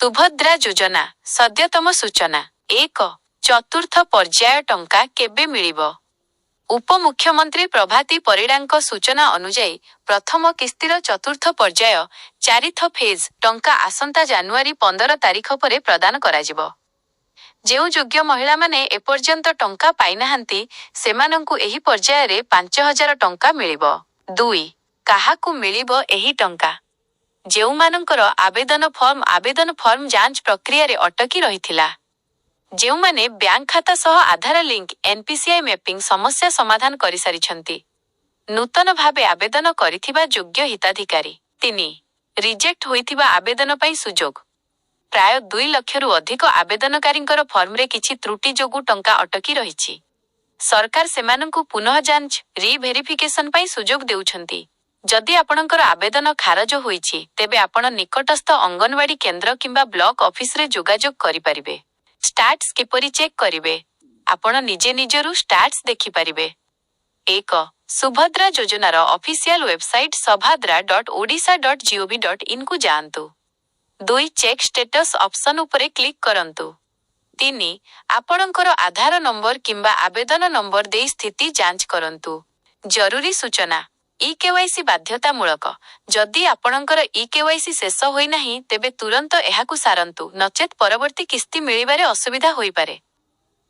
ସୁଭଦ୍ରା ଯୋଜନା ସଦ୍ୟତମ ସୂଚନା। 1। ଚତୁର୍ଥ ପର୍ଯ୍ୟାୟ ଟଙ୍କା କେବେ ମିଳିବ? ଉପମୁଖ୍ୟମନ୍ତ୍ରୀ ପ୍ରଭାତୀ ପରିଡ଼ାଙ୍କ ସୂଚନା ଅନୁଯାୟୀ, ପ୍ରଥମ କିସ୍ତିର ଚତୁର୍ଥ ପର୍ଯ୍ୟାୟ, ଚାରିଥ ଫେଜ୍, ଟଙ୍କା ଆସନ୍ତା ଜାନୁଆରୀ 15 ତାରିଖ ପରେ ପ୍ରଦାନ କରାଯିବ। ଯେଉଁ ଯୋଗ୍ୟ ମହିଳାମାନେ ଏପର୍ଯ୍ୟନ୍ତ ଟଙ୍କା ପାଇନାହାନ୍ତି, ସେମାନଙ୍କୁ ଏହି ପର୍ଯ୍ୟାୟରେ 5000 ଟଙ୍କା ମିଳିବ। 2। କାହାକୁ ମିଳିବ ଏହି ଟଙ୍କା? ଯେଉଁମାନଙ୍କର ଆବେଦନ ଫର୍ମ ଯାଞ୍ଚ ପ୍ରକ୍ରିୟାରେ ଅଟକି ରହିଥିଲା, ଯେଉଁମାନେ ବ୍ୟାଙ୍କ ଖାତା ସହ ଆଧାର ଲିଙ୍କ, ଏନ୍ପିସିଆଇ ମ୍ୟାପିଂ ସମସ୍ୟା ସମାଧାନ କରିସାରିଛନ୍ତି, ନୂତନ ଭାବେ ଆବେଦନ କରିଥିବା ଯୋଗ୍ୟ ହିତାଧିକାରୀ। 3। ରିଜେକ୍ଟ ହୋଇଥିବା ଆବେଦନ ପାଇଁ ସୁଯୋଗ। ପ୍ରାୟ 2 ଲକ୍ଷରୁ ଅଧିକ ଆବେଦନକାରୀଙ୍କର ଫର୍ମରେ କିଛି ତ୍ରୁଟି ଯୋଗୁଁ ଟଙ୍କା ଅଟକି ରହିଛି। ସରକାର ସେମାନଙ୍କୁ ପୁନଃଯାଞ୍ଚ, ରିଭେରିଫିକେସନ ପାଇଁ ସୁଯୋଗ ଦେଉଛନ୍ତି। ଯଦି ଆପଣଙ୍କର ଆବେଦନ ଖାରଜ ହୋଇଛି, ତେବେ ଆପଣ ନିକଟସ୍ଥ ଅଙ୍ଗନବାଡି କେନ୍ଦ୍ର କିମ୍ବା ବ୍ଲକ ଅଫିସରେ ଯୋଗାଯୋଗ କରିପାରିବେ। ଷ୍ଟାଟସ୍ କିପରି ଚେକ୍ କରିବେ? ଆପଣ ନିଜେ ନିଜରୁ ଷ୍ଟାଟସ୍ ଦେଖିପାରିବେ। 1। ସୁଭଦ୍ରା ଯୋଜନାର ଅଫିସିଆଲ ୱେବସାଇଟ୍ subhadra.odisha.gov.inକୁ ଯାଆନ୍ତୁ। 2। ଚେକ୍ ଷ୍ଟେଟସ୍ ଅପସନ୍ ଉପରେ କ୍ଲିକ୍ କରନ୍ତୁ। 3। ଆପଣଙ୍କର ଆଧାର ନମ୍ବର କିମ୍ବା ଆବେଦନ ନମ୍ବର ଦେଇ ସ୍ଥିତି ଯାଞ୍ଚ କରନ୍ତୁ। ଜରୁରୀ ସୂଚନା: ଇ କେୱାଇସି ବାଧ୍ୟତାମୂଳକ। ଯଦି ଆପଣଙ୍କର ଇ କେୱାଇସି ଶେଷ ହୋଇନାହିଁ, ତେବେ ତୁରନ୍ତ ଏହାକୁ ସାରନ୍ତୁ, ନଚେତ୍ ପରବର୍ତ୍ତୀ କିସ୍ତି ମିଳିବାରେ ଅସୁବିଧା ହୋଇପାରେ।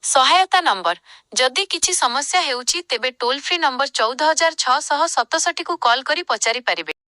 ସହାୟତା ନମ୍ବର: ଯଦି କିଛି ସମସ୍ୟା ହେଉଛି, ତେବେ ଟୋଲ୍ ଫ୍ରି ନମ୍ବର 14667କୁ କଲ୍ କରି ପଚାରି ପାରିବେ।